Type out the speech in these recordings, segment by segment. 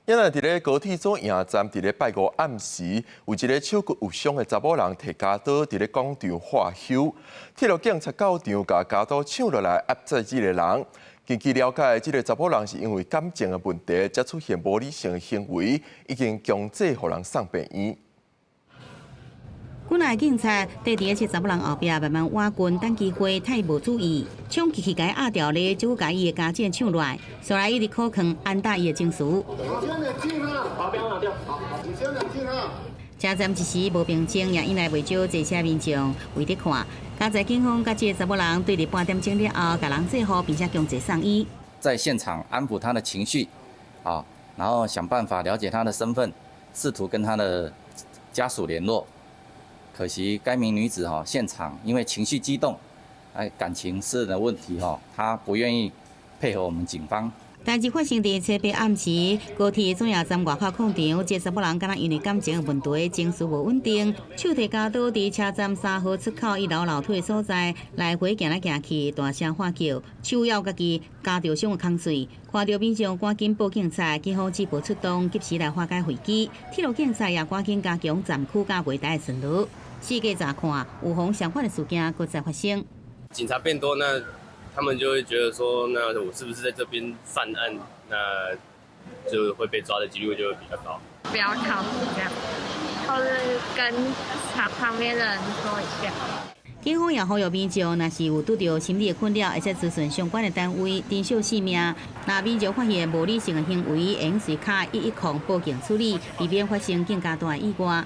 因為佇咧高鐵左營站，佇咧拜五暗時，有一个手骨有傷的查某人提鉸刀佇咧廣場喝挾，鐵路警察到場，共鉸刀搶落來壓制這个人。根據了解，這个查某人是因為感情的問題，才出現無理性的行為，已經強制予人送病院。幾若个警察綴佇這查某人後壁慢慢倚近，等機會，趁伊無注意，衝進去共伊壓牢咧，就共伊的鉸剪搶落來，隨來一直苦勸安撫伊的情緒。車站一時無平靜，也引來袂少坐車民眾圍佇看。佳哉警方佮這個查某人對佇半點鐘了後，共人制服，並且強制送醫。在現場安撫他的情緒，啊，然後想辦法了解他的身份，試圖跟他的家屬聯絡。可惜該名女子哈，現場因為情緒激動，哎，感情私人的問題哈，她不願意配合我們警方。代誌發生佇初八暗時，高鐵左營站外口廣場，這查某人敢若因為感情的問題，情緒無穩定，手提鉸刀佇車站3號出口一樓樓梯的所在，來回行來行去，大聲喊叫，手咬家己鉸著傷的空喙，看著民眾趕緊報警察，警方接報出動，及時來化解危機。鐵路警察也趕緊加強站區佮月台的巡邏。四界查看，有予相款的事件閣再發生。警察變多，那他們就會覺得說，那我是不是在這邊犯案？那就會被抓的幾率就會比較高。不要靠近這樣，或是跟旁旁邊的人說一下。警方也呼籲民眾，若是有拄著心理的困擾，會使諮詢相關的單位，珍惜性命。若民眾發現無理性的行為，會用隨敲110報警處理，避免發生更加大的意外。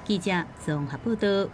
記者綜合報導。